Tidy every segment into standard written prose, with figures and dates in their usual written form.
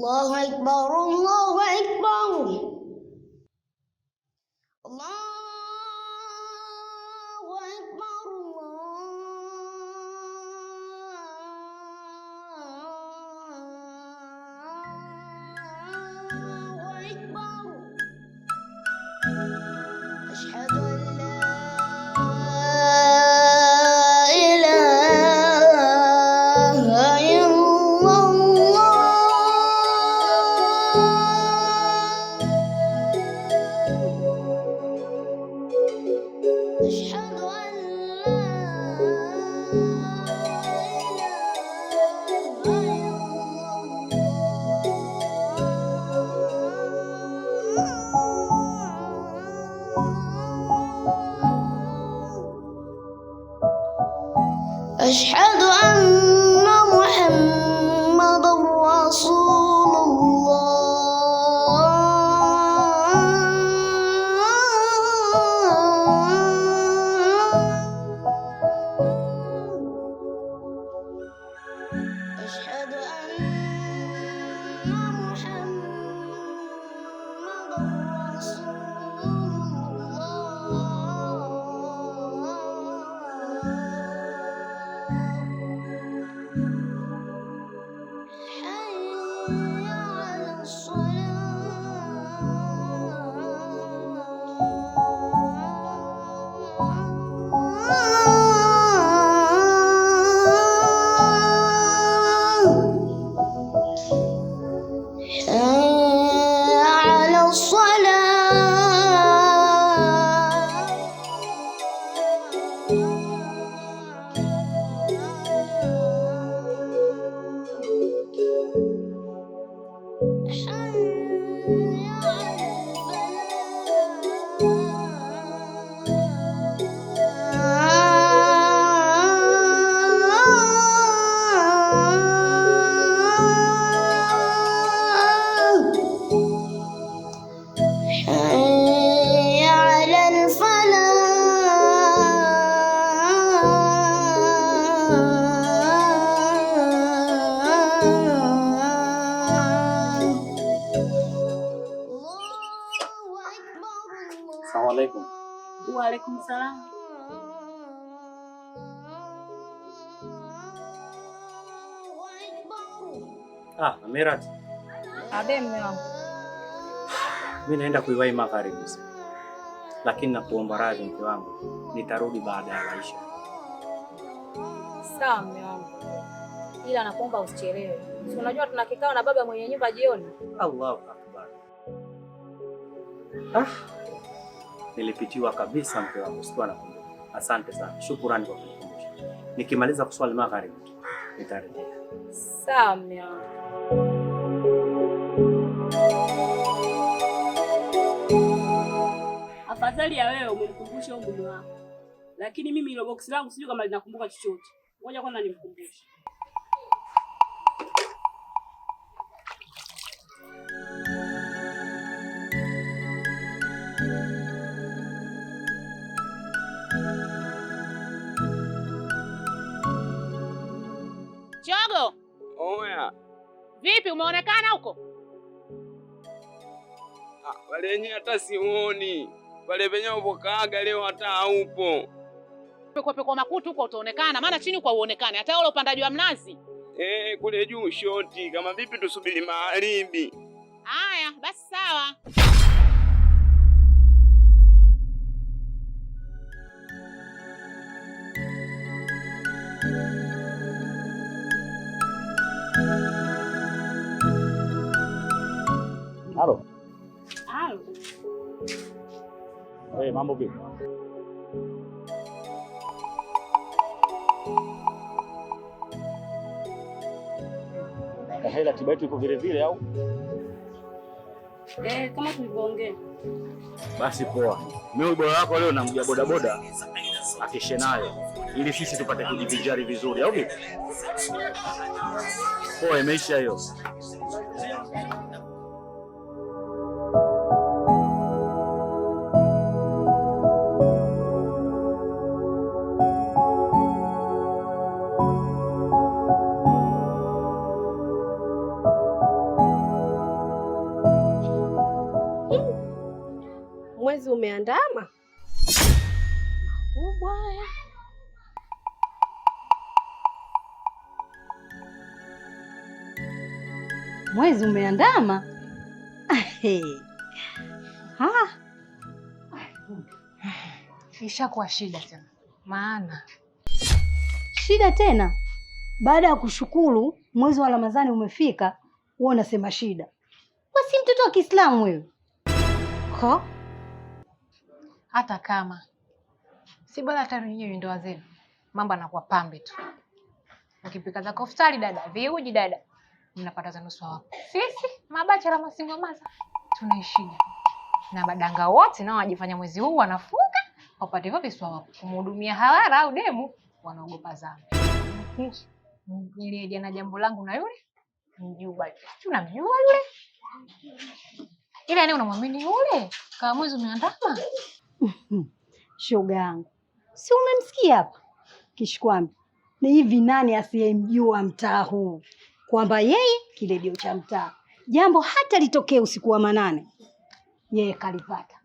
Allahu Akbar, Allahu Akbar. Allahu Akbar, Allahu Akbar. Ashhadu an la ilaha illallah. Ashhadu an la ilaha illallah. Ashhadu anna Muhammadan Rasulullah. Ashhadu anna Muhammadan Rasulullah. Hayya 'ala shalah. Hayya 'ala shalah. Hayya 'ala al-falah. Hayya 'ala al-falah. Allahu Akbar, Assalamu alaikum. Waalaikum salam. Allahu Akbar. Ah, Amirat, Abe mme wangu. mimi naenda kuiwahi magharibi sasa. Lakini nakuomba radhi mke wangu, nitarudi baada ya maisha. Sawa mme wangu, ila nakuomba usichelewe. Si unajua tuna kikao na baba mwenye nyumba jioni. Allahu Akbar. Ah, nilipitiwa kabisa mke wangu, sikuwa nakumbuka. Asante sana, shukurani kwa kunikumbusha. Nikimaliza kuswali magharibi nitarejea. Sawa mme wangu. Afadhali ya wewe umemkumbusha huyo mume wako, lakini mimi ilo box langu sijui kama linakumbuka chochote. Ngoja kwanza nimkumbushe. Chogo, Oya, vipi umeonekana huko? Pale yenyewe hata siuoni. Pale penye upokaaga leo hata haupo. Pekwa pekwa makutu huko utaonekana, maana chini kwa uonekane, hata ule upandaji wa mnazi. Kule juu shoti. Kama vipi tusubiri magharibi. Haya, basi sawa. Halo. Halo. Hey, mambo vipi? Hela ratiba yetu iko vile vile au? Kama tulivyoongea. Basi poa. Mimi ubora wako leo namjia bodaboda akishe nayo ili sisi tupate kujivinjari vizuri au vipi? Poa, imeisha hiyo. Mwezi umeandama. Makubwa haya. Mwezi umeandama. Ahe. Ha, Ishakuwa shida tena, maana shida tena. Baada ya kushukuru mwezi wa Ramadhani umefika, wewe unasema shida. Wewe si mtoto wa Kiislamu wewe. ko hata kama si bora hata wenyewe ndoa zenu, mambo anakuwa pambe tu. Ukipika zako futari dada, viuji dada, mnapata za nusu hapo. Sisi mabacha la masingomaza tunaishija na badanga wote nao wajifanya mwezi huu wanafunga wapate hivyo viswa wapo kumhudumia hawara au demu wanaogopa zambi. Nilieja na jambo langu na yule mjuba yule, si unamjua yule ila yani unamwamini yule kama mwezi umeandama. Shoga yangu, si umemsikia hapa Kishikwambi? Ni hivi, nani asiyemjua mtaa huu kwamba yeye kiredio cha mtaa, jambo hata litokee usiku wa manane, yeye kalipata.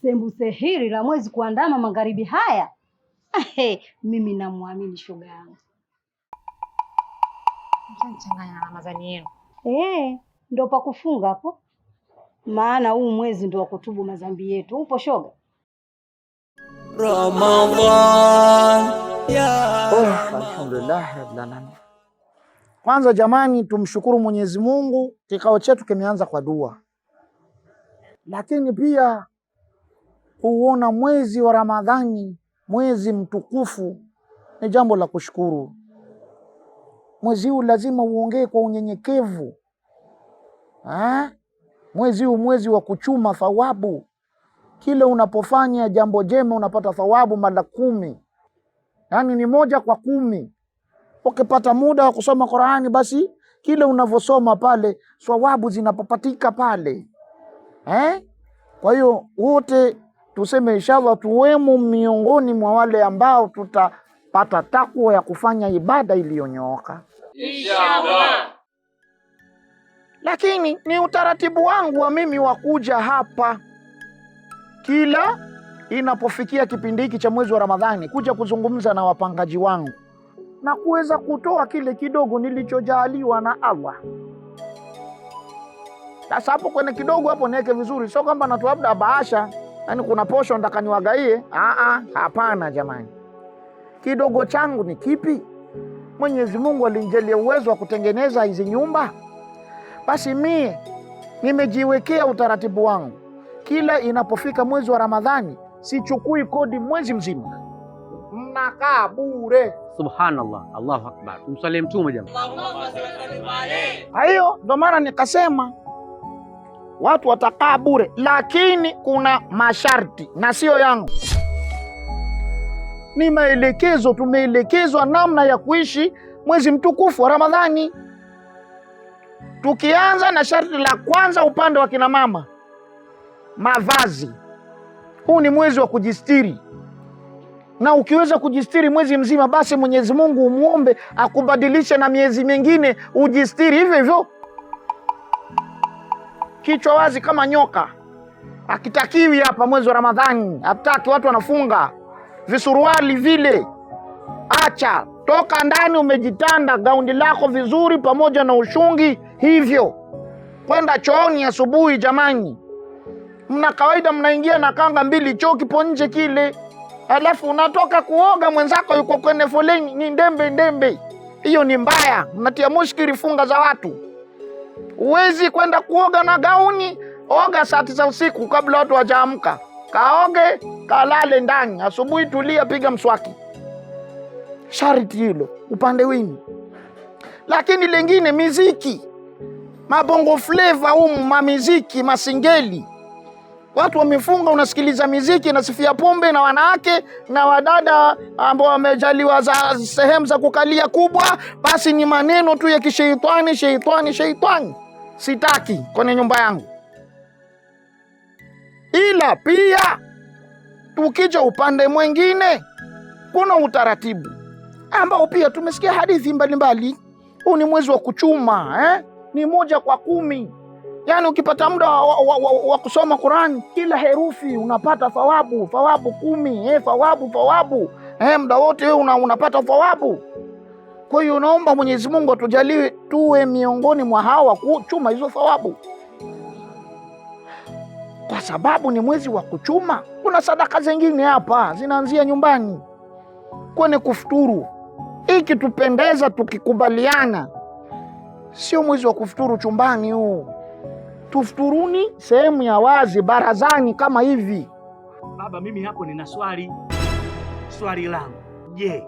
Sembuse hili la mwezi kuandama magharibi haya. Ahe, mimi namwamini shoga yangu. Mshanichanganya na Ramadhani yenu. Ndo pa kufunga hapo, maana huu mwezi ndo wa kutubu madhambi yetu. Upo shoga? Ramadan ya Oh, alhamdulillah rabbil alamin. Kwanza jamani, tumshukuru Mwenyezi Mungu, kikao chetu kimeanza kwa dua, lakini pia kuuona mwezi wa Ramadhani, mwezi mtukufu, ni jambo la kushukuru. Mwezi huu lazima uongee kwa unyenyekevu ha? Mwezi huu mwezi wa kuchuma thawabu. Kile unapofanya jambo jema unapata thawabu mara 10, yaani ni 1 kwa 10. Ukipata muda wa kusoma Qur'ani, basi kile unavyosoma pale thawabu zinapapatika pale eh? Kwa hiyo wote tuseme inshallah tuwemo miongoni mwa wale ambao tutapata takwa ya kufanya ibada iliyonyooka Inshallah. Lakini ni utaratibu wangu wa mimi wa kuja hapa kila inapofikia kipindi hiki cha mwezi wa Ramadhani, kuja kuzungumza na wapangaji wangu na kuweza kutoa kile kidogo nilichojaaliwa na Allah. Sasa hapo kwenye kidogo hapo niweke vizuri, sio kwamba natoa labda bahasha, yani kuna posho nataka niwagaie. Hapana jamani, kidogo changu ni kipi? Mwenyezi Mungu alinijalia uwezo wa kutengeneza hizi nyumba, basi mie nimejiwekea utaratibu wangu, kila inapofika mwezi wa Ramadhani sichukui kodi mwezi mzima, mnakaa bure. Subhanallah, Allahu akbar. Tumswalie Mtume jamani. Kwa hiyo ndo maana nikasema watu watakaa bure, lakini kuna masharti na sio yangu, ni maelekezo. Tumeelekezwa namna ya kuishi mwezi mtukufu wa Ramadhani. Tukianza na sharti la kwanza upande wa kina mama, mavazi. Huu ni mwezi wa kujistiri, na ukiweza kujistiri mwezi mzima, basi Mwenyezi Mungu umuombe akubadilishe na miezi mingine ujistiri hivyo hivyo. Kichwa wazi kama nyoka akitakiwi hapa mwezi wa Ramadhani, hataki watu wanafunga visuruali vile. Acha, toka ndani umejitanda gaundi lako vizuri pamoja na ushungi hivyo, kwenda chooni asubuhi. Jamani, mna kawaida mnaingia na kanga mbili, choo kipo nje kile, alafu unatoka kuoga mwenzako yuko kwenye foleni, ni ndembe ndembe. Hiyo ni mbaya, mnatia mushkili funga za watu. Huwezi kwenda kuoga na gauni, oga saa 9 usiku kabla watu hawajaamka. Kaoge, kalale ndani, asubuhi tulia, piga mswaki. Sharti hilo upande wenu. Lakini lengine, miziki, mabongo flavor humu, mamiziki, masingeli. Watu wamefunga, unasikiliza miziki nasifia pombe na wanawake na wadada ambao wamejaliwa za sehemu za kukalia kubwa, basi ni maneno tu ya kisheitani, sheitani, sheitani. Sitaki kwenye nyumba yangu. Ila pia tukija upande mwingine, kuna utaratibu ambao pia tumesikia hadithi mbalimbali. Huu ni mwezi wa kuchuma eh? Ni 1 kwa 10. Yaani ukipata muda wa kusoma Qur'an, kila herufi unapata thawabu, thawabu 10, thawabu. Muda wote wewe unapata thawabu. Kwa hiyo naomba Mwenyezi Mungu atujalie tuwe miongoni mwa hawa kuchuma hizo thawabu. Kwa sababu ni mwezi wa kuchuma. Kuna sadaka zingine hapa zinaanzia nyumbani kwenye kufuturu. Ikitupendeza tukikubaliana, sio mwezi wa kufuturu chumbani huu. Tufuturuni sehemu ya wazi, barazani kama hivi. Baba, mimi hapo nina swali. Swali langu, je,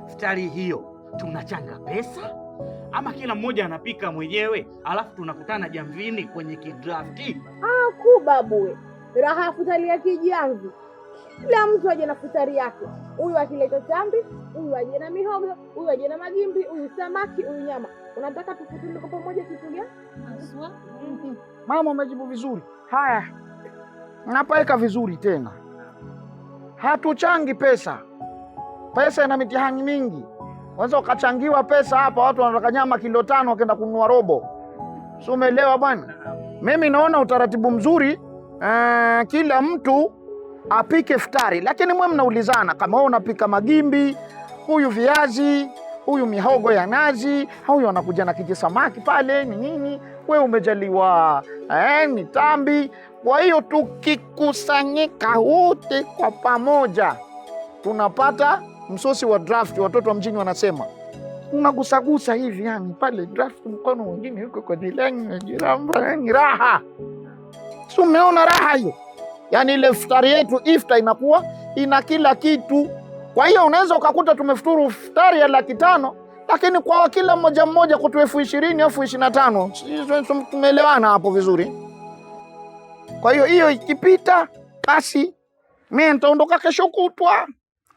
futari hiyo tunachanga pesa ama kila mmoja anapika mwenyewe alafu tunakutana jamvini kwenye kidrafti? Ku babu, raha futari ya kijamvi. Kila mtu aje na futari yake. Huyu akileta tambi, huyu aje na mihogo, huyu aje na magimbi, huyu samaki, huyu nyama. Unataka tufuturu kwa pamoja kitu gani? Mama, umejibu vizuri. Haya, napaweka vizuri tena. Hatuchangi pesa. Pesa ina mitihani mingi. Unaweza ukachangiwa pesa hapa, watu wanataka nyama kilo 5 wakaenda kununua robo. Si umeelewa bwana? Mimi naona utaratibu mzuri, kila mtu apike futari, lakini mwe mnaulizana kama wewe unapika magimbi, huyu viazi, huyu mihogo ya nazi, huyu anakuja na kijisamaki pale ni nini, wewe umejaliwa ni tambi. Kwa hiyo tukikusanyika wote kwa pamoja tunapata msosi wa draft. Watoto wa mjini wanasema unagusagusa hivi, yani pale draft, mkono mwingine yuko kwa jirani, jirani, raha. Si umeona raha hiyo? Yani ile futari yetu ifta inakuwa ina kila kitu. Kwa hiyo unaweza ukakuta tumefuturu futari ya 500,000, lakini kwa kila mmoja mmoja kutu 20,000 au 25,000. Tumeelewana hapo vizuri? Kwa hiyo hiyo ikipita basi mimi nitaondoka kesho kutwa.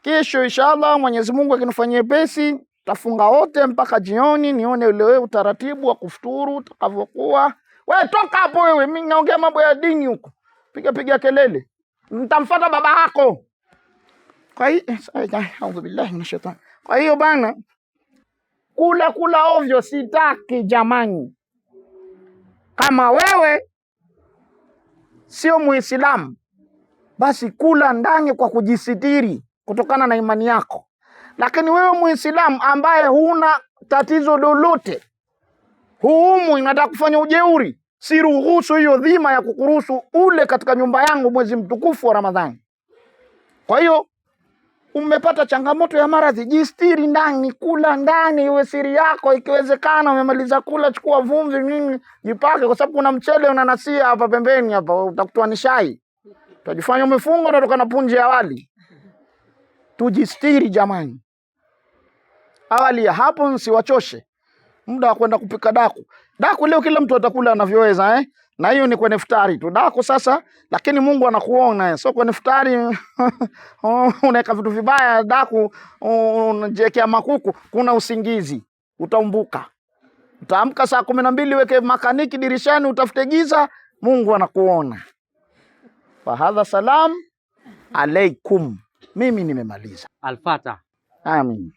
Kesho inshallah Mwenyezi Mungu akinifanyia pesi, tafunga wote mpaka jioni, nione ule wewe utaratibu wa kufuturu utakavyokuwa. Wewe toka hapo wewe, mimi naongea mambo ya dini huko. Piga piga kelele. Nitamfuata baba yako. Kwa hiyo a'udhu billahi minashaitani. Kwa hiyo bana, kula kula ovyo sitaki jamani. Kama wewe sio Muislamu, basi kula ndani kwa kujisitiri kutokana na imani yako. Lakini wewe Muislamu ambaye huna tatizo lolote, huumu inataka kufanya ujeuri, siruhusu hiyo dhima ya kukuruhusu ule katika nyumba yangu mwezi mtukufu wa Ramadhani. Kwa hiyo umepata changamoto ya maradhi, jistiri ndani, kula ndani, iwe siri yako. Ikiwezekana umemaliza kula, chukua vumbi nini, jipake, kwa sababu kuna mchele unanasia hapa pembeni hapa, utakutoa nishai, utajifanya umefunga, utatoka na punje ya wali. Tujistiri jamani. Awali ya hapo nsiwachoshe muda wa kwenda kupika daku. Daku leo kila mtu atakula anavyoweza, eh? Na hiyo ni kwenye futari tu. Daku sasa, lakini Mungu anakuona, sio kwenye futari unaweka vitu vibaya daku, unajiwekea makuku, kuna usingizi, utaumbuka. Utaamka saa 12 weke makaniki dirishani utafute giza, Mungu anakuona. Fa hadha salam alaikum. Mimi nimemaliza. Alfata. Amin.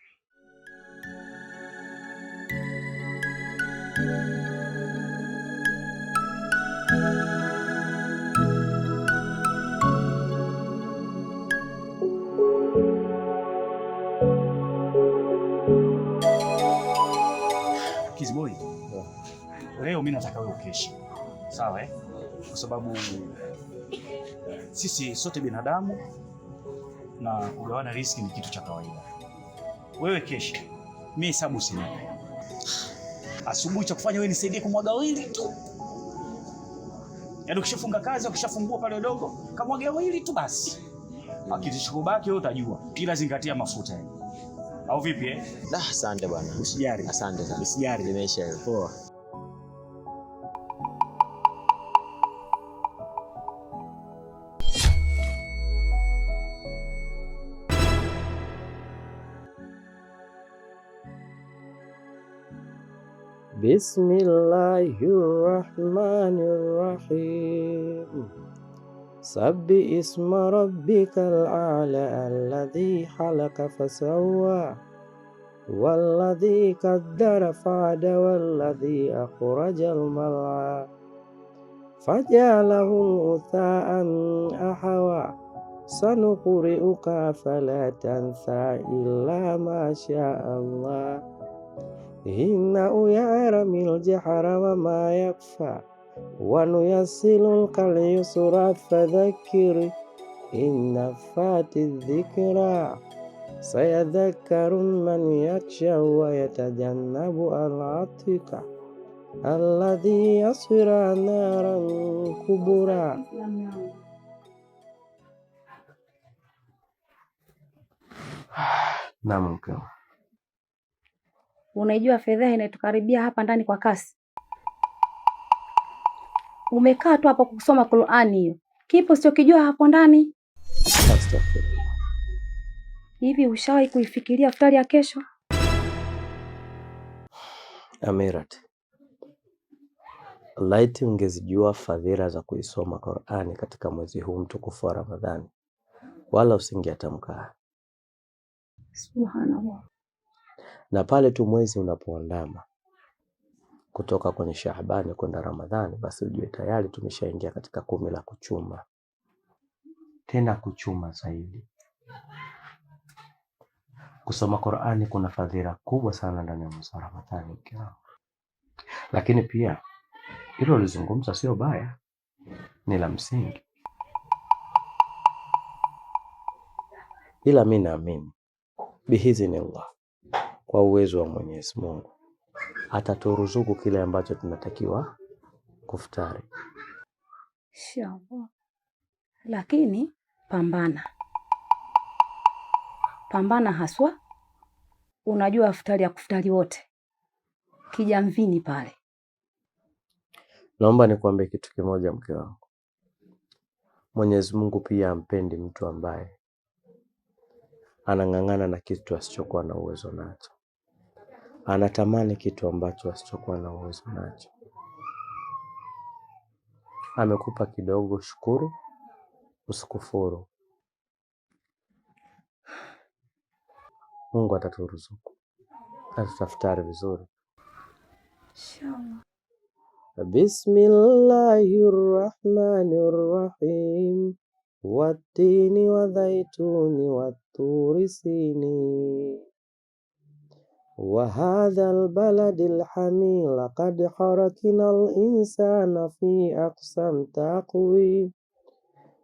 Kizboy, leo mimi nataka wewe ukeshe. Sawa eh? Kwa sababu sisi sote binadamu na kugawana riski ni kitu cha kawaida. Wewe kesha, mimi hesabu sina. Asubuhi cha kufanya wewe nisaidie kumwaga wili tu. Yaani ukishafunga kazi, ukishafungua pale dogo, kamwaga wili tu basi. Akitishikubaki wewe utajua. Ila zingatia mafuta yani. Au vipi eh? Da, asante bwana. Usijali. Asante sana. Usijali. Limeisha hilo. Poa. Bismillahirrahmanirrahim. Sabbi isma rabbikal a'la alladhi khalaqa fasawwa walladhi qaddara fahada walladhi akhrajal mar'a فجعله غثاء أحوى. سنقرئك فلا تنسى إلا ما شاء الله إنه يعلم الجهر وما يخفى ونيسرك لليسرى فذكر إن نفعت الذكرى سيذكر من يخشى ويتجنب الأتقى الذي يصلى نارا كبرى. Naam, mkeo. Unaijua fedheha inayotukaribia hapa ndani kwa kasi. Umekaa tu hapo kusoma Qur'ani hiyo. Kipo usichokijua hapo ndani? Astaghfirullah. Hivi ushawahi kuifikiria futari ya kesho? Amirat, laiti ungezijua fadhila za kuisoma Qur'ani katika mwezi huu mtukufu wa Ramadhani, wala usingeatamka haya. Subhanallah. Na pale tu mwezi unapoandama kutoka kwenye Shaabani kwenda Ramadhani, basi ujue tayari tumeshaingia katika kumi la kuchuma, tena kuchuma zaidi. Kusoma Qur'ani kuna fadhila kubwa sana ndani ya mwezi wa Ramadhani, mke wangu. Lakini pia hilo ulizungumza sio baya, ni la msingi, ila mi naamini bihiznillah, kwa uwezo wa Mwenyezi Mungu ataturuzuku kile ambacho tunatakiwa kufutari. Inshallah. Lakini pambana, pambana haswa. Unajua futari ya kufutari wote kijamvini pale. Naomba nikuambie kitu kimoja, mke wangu. Mwenyezi Mungu pia ampendi mtu ambaye anang'ang'ana na kitu asichokuwa na uwezo nacho, anatamani kitu ambacho asichokuwa na uwezo nacho. Amekupa kidogo, shukuru, usikufuru. Mungu ataturuzuku na tutafutari vizuri. Inshallah. Bismillahirrahmanirrahim. Watini wa dhaituni waturi sinin wa hadha albaladi alhamim laqad khalaqnal insana fi ahsani taqwim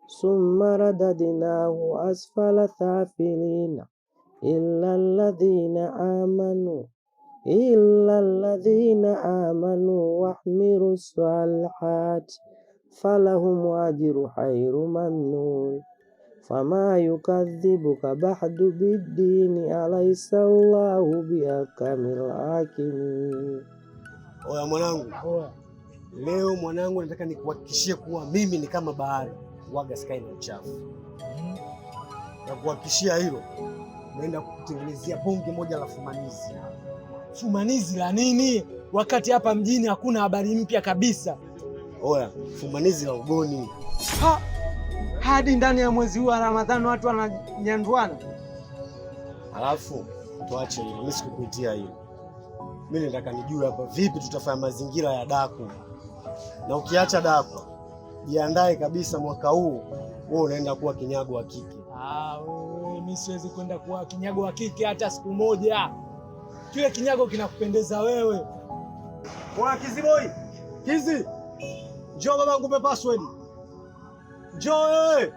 summa radadnahu asfala safilina illa alladhina amanu wa amilu salihat falahum ajru khairu mamnun fama yukadhibuka ba'du biddini alaysa Allahu bihakamil hakimin. Oya mwanangu, leo mwanangu, nataka nikuhakikishie kuwa mimi ni kama bahari, waga sikai na uchafu. Na kuhakikishia hilo, naenda kukutengenezea bonge moja la fumanizi. Fumanizi la nini wakati hapa mjini hakuna habari mpya kabisa? Oya, fumanizi la ugoni. Ha! Hadi ndani ya mwezi huu wa Ramadhani watu wananyanduana. Alafu tuache hilo, mimi sikukuitia hilo. Mimi nataka nijue hapa vipi tutafanya mazingira ya daku. Na ukiacha daku, jiandae kabisa mwaka huu wewe unaenda kuwa kinyago wa kike. Ah, wewe mimi siwezi kwenda kuwa kinyago wa kike hata siku moja. Kile kinyago kinakupendeza wewe. Oya Kizi boy. Kizi. Njoo baba nikupe password. Njoo wewe.